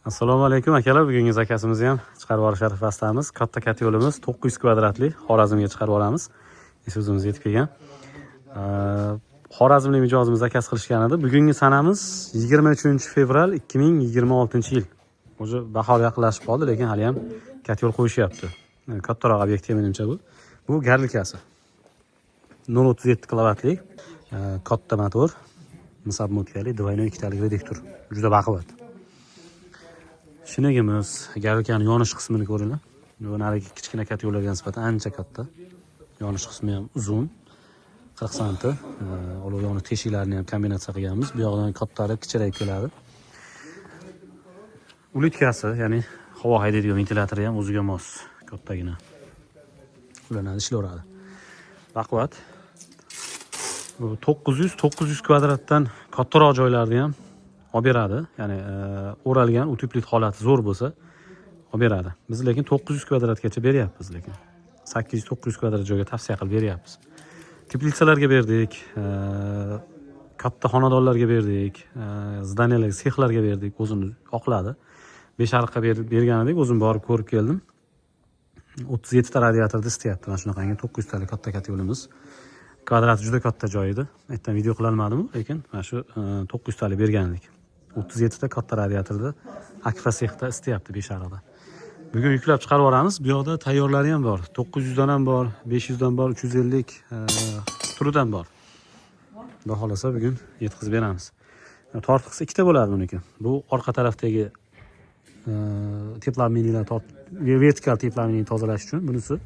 Assalomu alaykum, akalar. Bugungi zakazimizni ham chiqarib yuborish arafasidamiz. Katta kotelimiz, 900 kvadratli, Xorazmga chiqarib yuboramiz. O'zimiz yetib kelgan. Xorazmlik mijozimiz zakaz qilishgan edi. Bugungi sanamiz 23 fevral 2026 yil. Уже bahor yaqinlashib qoldi, lekin hali ham котёл qo'yishyapti. Kattaroq obyekt menimcha bu. Bu горелка si. 0,37 kilovatlik katta motor, mis обмотка li, двойной ikkitalik reduktor. Juda baquvvat. Shinagimiz, горелка ni yonish qismini ko'ringlar. Bu narigi kichkina котёл larga nisbatan ancha katta. Yonish qismi ham uzun. 40 santi. Olov yonish teshiklarini ham kombinatsiya qilganmiz. Bu yoqdan kattarib, kichrayib keladi. Улитка si, ya'ni havo haydaydigan ventilyatori ham o'ziga mos, kattagina. Ulanadi, ishlayveradi. Baquvvat. Bu 900 kvadratdan kattaroq joylarni ham olib beradi. Ya'ni o'ralgan утеплить holati zo'r bo'lsa, olib beradi. Biz lekin 900 kvadratgacha beryapmiz lekin. 800-900 kvadrat joyga tavsiya qilib beryapmiz. Teplitsalarga berdik, katta xonadonlarga berdik, здания larga, sexlarga berdik, o'zini oqladi. Beshariqqa bergan edik, o'zim borib ko'rib keldim. 37 ta radiatorda isityapti. Mana shunaqangi 900 talik katta kotelimiz. Kvadrati juda katta joy edi. Ertan video qilolmadim, lekin mana shu 900 talik bergan edik. 37 ta katta radiatorda Akfa sexda isityapti Beshariqda. Bugun yuklab chiqarib yuboramiz. Bu yoqda tayyorlari ham bor. 900 dan ham bor, 500 dan bor, 350 turidan bor. Xudo xohlasa, bugun yetkazib beramiz. Tortiqsi ikkita bo'ladi buniki. Bu orqa tarafdagi теплообменник lar, vertikal теплообменник tozalash uchun, bunisi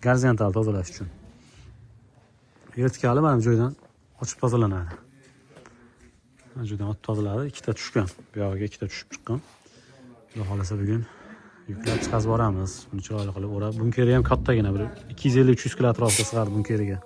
gorizontal tozalash uchun. Vertikali mana bu joydan ochib tozalanadi. Mana joydan ochib tozaladi. Ikkita tushgan. Bu yog'iga ikkita tushib chiqqan. Xudo xohlasa, bugun yuklab chiqazib yuboramiz. Buni chiroyli qilib o'rab. Bunkeri ham kattagina, bir 250-300 kilo atrofida sig'adi bunkeriga.